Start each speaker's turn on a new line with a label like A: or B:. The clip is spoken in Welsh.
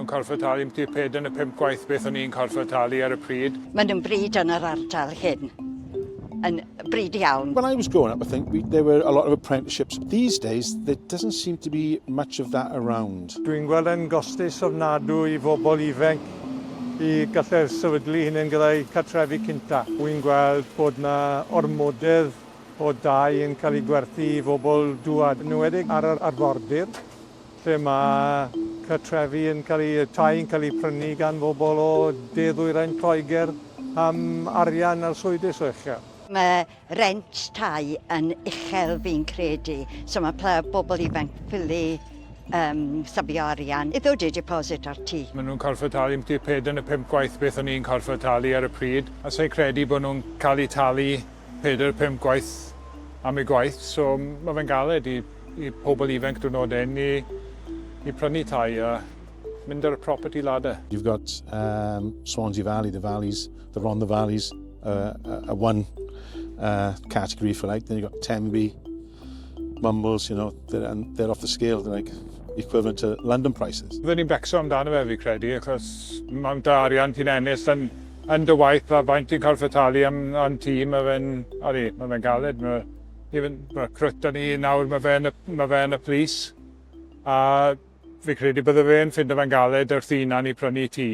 A: Maen nhw'n gorfod talu ambyti 4 neu 5 gwaith beth o'n i'n gorfod talu ar y pryd.
B: Maen nhw'n bryd yn yr ardal hyn. Yn bryd iawn.
C: When I was growing up, I think there were a lot of apprenticeships. These days, there doesn't seem to be much of that around.
D: Dwi'n gweld yn gostus ofnadwy i bobl ifanc i gallu sefydlu hunain gyda'i cartrefi cynta. Dwi'n gweld bod na ormodedd o dai yn cael ei gwerthu i bobl dŵad, yn enwedig ar yr arfordir, lle mae cartrefi yn cael ei, tai yn cael ei prynu gan bobl o de ddwyrain Lloegr am arian arswydus o uchel.
B: Mae rent tai yn uchel, fi'n credu. So mae bobl ifanc ffili safio arian i ddod i deposit ar tŷ.
A: Maen nhw'n gorfod talu ambyti 4 neu 5 gwaith beth o'n i'n gorfod talu ar y pryd. A sa'i credu bod nhw'n cael eu talu 4-5 gwaith am eu gwaith, so mae fe'n galed i pobl ifanc diwrnod hyn i prynu tai a mynd ar y property ladder.
C: You've got Swansea Valley, the valleys, the Rhondda Valleys, one category, if you like. Then you've got Tenby, Mumbles, and they're off the scale. They're like equivalent to London prices.
A: Byddwn ni'n becso amdano fe, fi credu, achos mae'n dy arian ti'n ennill yn dy waith a faint ti'n gorfod talu am tŷ, mae fe'n, odi, mae fe'n galed. Even, mae crwt ni nawr, mae fe yn y police, a fi credu bydde fe'n ffindo fe'n galed wrth ei hunan i prynu tŷ.